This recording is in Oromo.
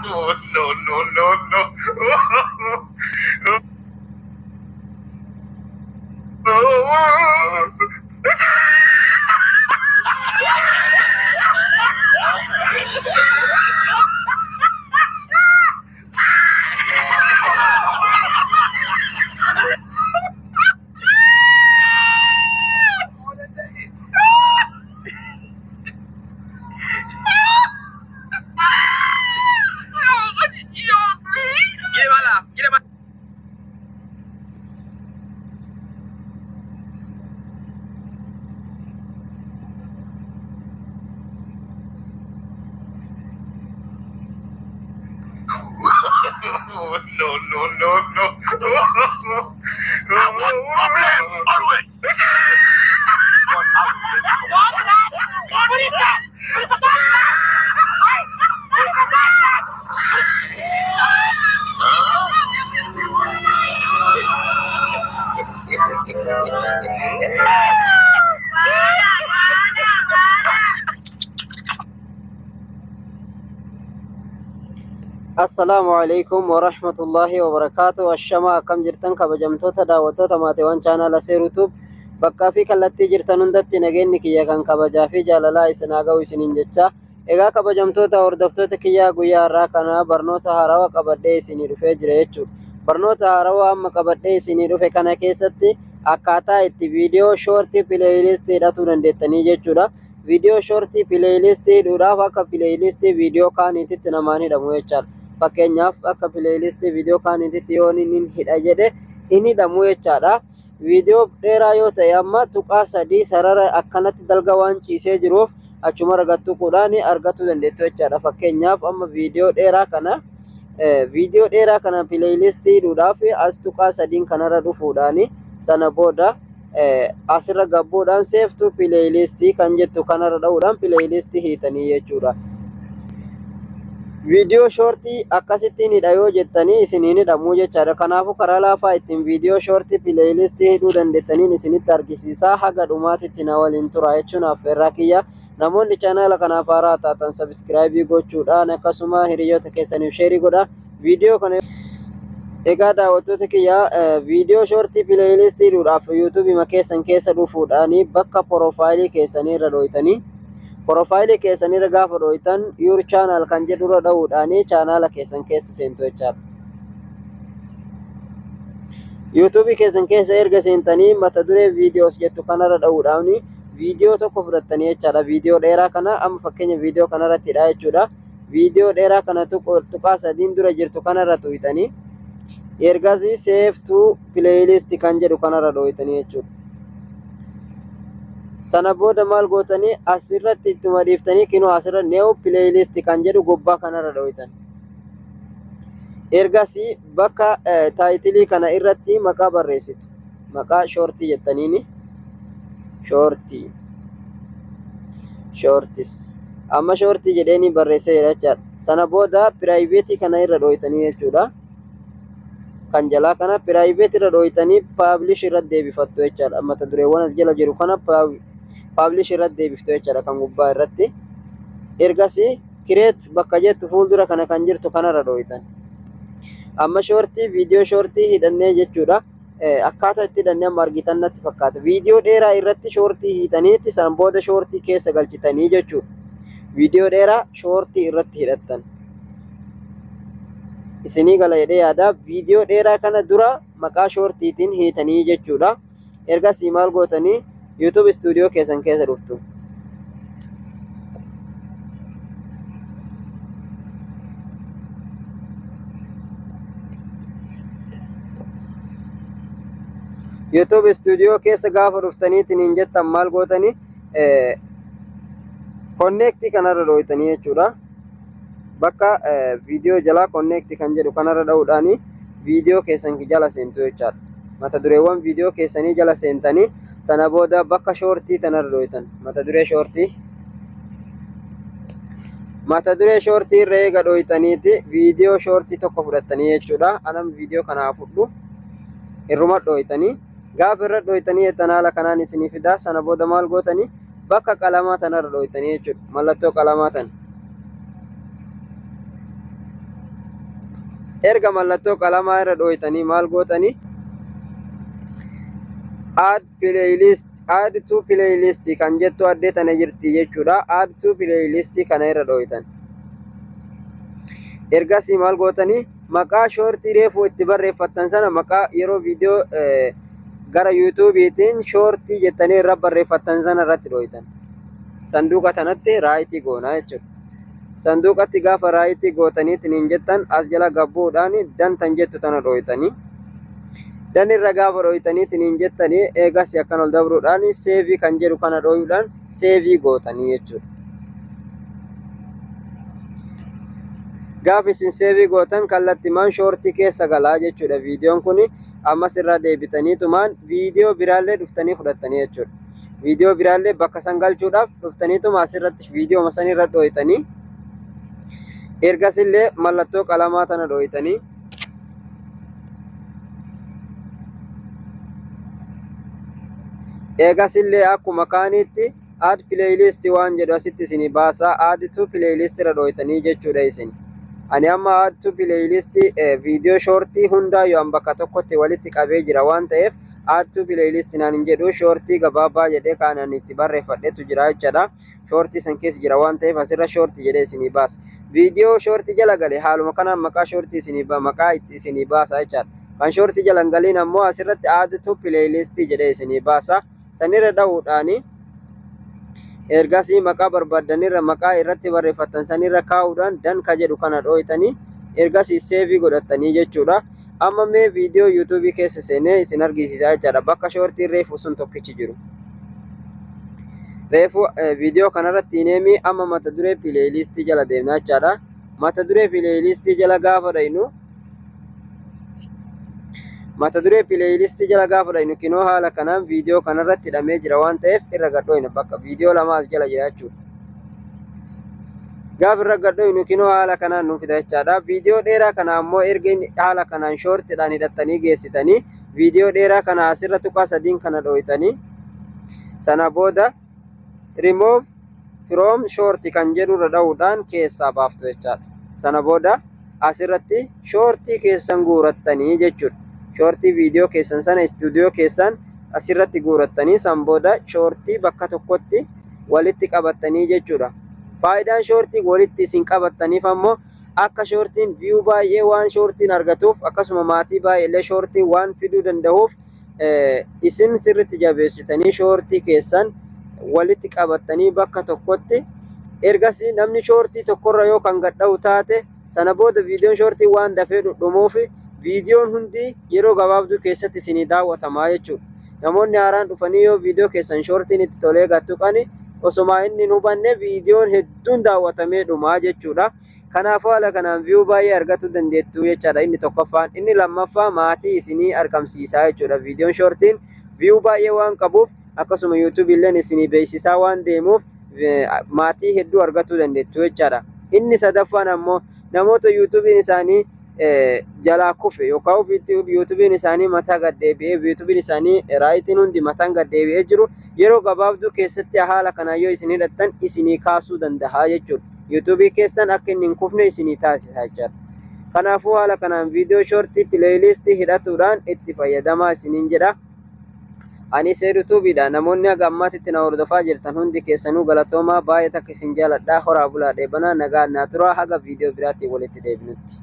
Oh, no, no, no, no. Oh, no, no, no, no. I want problems always. Assalaamu alaikum warahmatullahi wabarakaatu. Ashamaa, akkam jirtan kabajamtoota daawwattoota maatiiwwan chaanaala Seeruutuub? Bakkaa fi kallattii jirtan hundatti nageenyi kiyya kan kabajaa fi jaalalaa isin haa ga'u isiniin jecha. Egaa kabajamtoota hordoftoota kiyyaa, guyyaa har'aa kana barnoota haarawaa qabadhee isinii dhufee jira jechuudha. Barnoota haarawaa amma qabadhee isinii dhufe kana keessatti akkaataa itti viidiyoo short playlist hidhatuu dandeettanii jechuudha. Viidiyoo short playlist hidhuudhaaf akka playlist viidiyoo kaaniititti namaan hidhamu jechaadha. Fakkeenyaaf, akka playlist viidiyoo kaaniititti yoo inni hidha jedhe hin hidhamu jechaadha. Viidiyoo dheeraa yoo ta'e, amma tuqaa sadii sarara akkanatti dalga waan ciisee jiruuf achuma argattuquudhaan argachuu dandeettu jechaadha. Fakkeenyaaf, amma viidiyoo dheeraa kana playlist hidhuudhaaf as tuqaa sadiin kanarra dhufuudhaan, sana booda asirra gabbuudhaan "save to playlist" kan jettu kanarra dha'uudhaan playlist hiitanii jechuudha. Viidiyoo short akkasittiin hidha yoo jettanii isiniin hidhamuu jechaadha. Kanaafuu karaa laafaa ittiin viidiyoo short playlist hidhuu dandeettaniin isinitti argisiisaa, haga dhumaatitti na waliin tura jechuun affeerraa kiyya. Namoonni chaanaala kanaaf haaraa taatan subscribe gochuudhaan akkasuma hiriyoota keessaniif share godha. Viidiyoo kana egaa daawwattoota kiyya, viidiyoo short playlist hidhuudhaaf yuutuubii keessan keessa dhufuudhaan bakka profile keessanii irra dhooytanii, profile keessanirra gaafa dhooytan, "your channel" kan jedhurra dha'uudhaan chaanaala keessan keessa seentu jechaadha. Yuutuubii keessan keessa erga seentanii, mata duree "videos" jettu kanarra dha'uudhaan viidiyoo tokko fudhattanii jechaadha. Viidiyoo dheeraa kana amma fakkeenya viidiyoo kanarratti hidhaa jechuudha. Viidiyoo dheeraa kana tuqaa sadiin dura jirtu kanarra tuqxanii, ergasii "save to playlist" kan jedhu kanarra dhooytanii jechuudha. Sana booda maal gootanii? Asirratti ittuma dhiiftanii, kinoo asirra "new playlist" kan jedhu gubbaa kanarra dhooytan. Ergasii bakka title kana irratti maqaa barreessitu. Maqaa short jettaniini. Short. Shorts. Amma short jedheeni barreessee jira jechaadha. Sana booda private kana irra dhooytanii jechuudha. Kan jalaa kana private irra dhooytanii publish irratti deebifattu jechaadha. Mata dureewwan as jala jiru kana publish irratti deebiftu jechaadha kan gubbaa irratti. Ergasii "create" bakka jettu fuuldura kana kan jirtu kanarra dhooytan. Amma short, viidiyoo short hidhannee jechuudha. Akkaataa itti hidhannee amma argitan natti fakkaata. Viidiyoo dheeraa irratti short hiitaniitti san booda short keessa galchitanii jechuudha. Viidiyoo dheeraa short irratti hidhattan. Isinii gala jedhee yaada. Viidiyoo dheeraa kana dura maqaa shortiitiin hiitanii jechuudha. Ergasii maal gootanii? YouTube Studio keessan keessa dhuftu. YouTube Studio keessa gaafa dhuftaniitiin hin jettan, maal gootanii? Connect kanarra dhooytanii jechuudha. Bakka viidiyoo jalaa "connect" kan jedhu kanarra dha'uudhaani viidiyoo keessan jala seentu jechaadha. Mata dureewwan viidiyoo keessanii jala seentanii, sana booda bakka short tanarra dhooytan, mata duree short. Mata duree short irra eega dhooytaniiti viidiyoo short tokko fudhattanii jechuudha. Anam viidiyoo kanaa fudhu irruma dhooytanii, gaafa irra dhooytanii jettan haala kanaan isinii fidaa. Sana booda maal gootanii? Bakka qalamaa tanarra dhooytanii jechuudha. Mallattoo qalamaa tana. Erga mallattoo qalamaa irra dhooytanii maal gootanii? Add playlist, add to playlist kan jettu addee tana jirti jechuudha. Add to playlist kana irra dhooytan. Ergasii maal gootanii? Maqaa shortii reefuu itti barreeffattan sana, maqaa yeroo viidiyoo gara YouTubeiitiin shortii jettanii irra barreeffattan sana irratti dhooytan. Sanduuqa tanatti rightii goonaa jechuudha. Sanduuqatti gaafa rightii gootaniitiin hin jettan, as jala gabbuudhaan done tan jettu tana dhooytanii. Done irra gaafa dhooytaniitiin hin jettanii, eegas akkan ol dabruudhaan saveii kan jedhu kana dhooyuudhaan saveii gootanii jechuudha. Gaafa isin saveii gootan kallattimaan shortii keessa galaa jechuudha. Viidiyoon kun ammas irraa deebitaniitumaan viidiyoo biraallee dhuftanii fudhattanii jechuudha. Viidiyoo biraallee bakka san galchuudhaaf dhuftaniituma asirratti viidiyoo san irra dhooytanii, ergasillee mallattoo qalamaa tana dhooytanii, eegasillee akkuma kaanitti add playlist waan jedhu asitti isinii baasaa, add to playlist irra dhooytanii jechuudha isin. Ani amma add to playlist viidiyoo shortii hundaayyuu an bakka tokkotti walitti qabee jira waan ta'eef, add to playlist naan hin jedhu. Shortii gabaabaa jedhee kan ani itti barreeffadhetu jira jechaadha. Shortii san keessa jira waan ta'eef, asirra shortii jedhee isinii baasa. Viidiyoo shortii jala gale haaluma kanaan maqaa shortii isinii maqaa itti isinii baasa jechaadha. Kan shortii jala hin galiin ammoo asirratti add to playlist jedhee isinii baasa. Sanirra dha'uudhaani ergasii maqaa barbaaddanirra, maqaa irratti barreeffattan sanirra kaa'uudhaan done ka jedhu kana dhooytanii, ergasii saveii godhattanii jechuudha. Amma mee viidiyoo YouTubeii keessa seenee isin argisiisaa jechaadha. Bakka shortii reefu sun tokkichi jiru. Reefu viidiyoo kanarratti hineemi. Amma mata duree playlistii jala deemna jechaadha. Mata duree playlistii jala gaafa dhaynu, mata duree playlistii jala gaafa dhaynu, kinoo haala kanaan viidiyoo kanarratti hidhamee jira waan ta'eef, irra gadhooyna. Bakka viidiyoo lama as jala jira jechuudha. Gaafa irra gadhooynu kinoo haala kanaan nuuf fida jechaadha. Viidiyoo dheeraa kana ammoo erga inni haala kanaan shortiidhaan hidhattanii geessitanii, viidiyoo dheeraa kana asirra tuqaa sadiin kana dhooytanii, sana booda remove from short kan jedhurra dha'uudhaan keessaa baaftu jechaadha. Sana booda asirratti shortii keessan guurattanii jechuudha. Shortii viidiyoo keessan sana istuudiyoo keessan asirratti guurattanii, san booda shortii bakka tokkotti walitti qabattanii jechuudha. Faayidaan shortii walitti isin qabattaniif ammoo akka shortiin view baay'ee waan shortiin argatuuf, akkasuma maatii baay'eellee shortii waan fiduu danda'uuf, isin sirritti jabeessitanii shortii keessan walitti qabattanii bakka tokkotti, ergasii namni shortii tokkorra yoo kan gadha'u taate, sana booda viidiyoon shortii waan dafee dhudhumuuf, viidiyoon hundi yeroo gabaabduu keessatti isinii daawwatamaa jechuudha. Namoonni haaraan dhufanii yoo viidiyoo keessan shortiin itti tolee gattuqani, osomaa inni hin hubanne viidiyoon hedduun daawwatamee dhumaa jechuudha. Kanaafuu haala kanaan view baay'ee argachuu dandeettu jechaadha inni tokkoffaan. Inni lammaffaa maatii isinii argamsiisaa jechuudha. Viidiyoon shortiin view baay'ee waan qabuuf, akkasuma YouTubeii illeen isinii beeksisaa waan deemuuf, maatii hedduu argachuu dandeettu jechaadha. Inni sadaffaan ammoo namoota YouTubeiin isaanii jalaa kufe yookaan YouTubeiin isaanii mataa gad deebi'ee, YouTubeiin isaanii rightiin hundi mataan gad deebi'ee jiru, yeroo gabaabduu keessatti haala kanaan yoo isin hidhattan isinii kaasuu danda'a jechuudha. YouTubeii keessan akka inni hin kufne isinii taasisa jechaadha. Kanaafuu haala kanaan viidiyoo shortii playlistii hidhatuudhaan itti fayyadamaa isiniin jedha. Ani Seedu Tubeiidha. Namoonni haga ammaatitti na hordofaa jirtan hundi keessanuu galatoomaa, baay'ee takka isin jaaladha. Horaa bulaa, dheebanaa, nagaa naa turaa, haga viidiyoo biraatiin walitti deebinutti.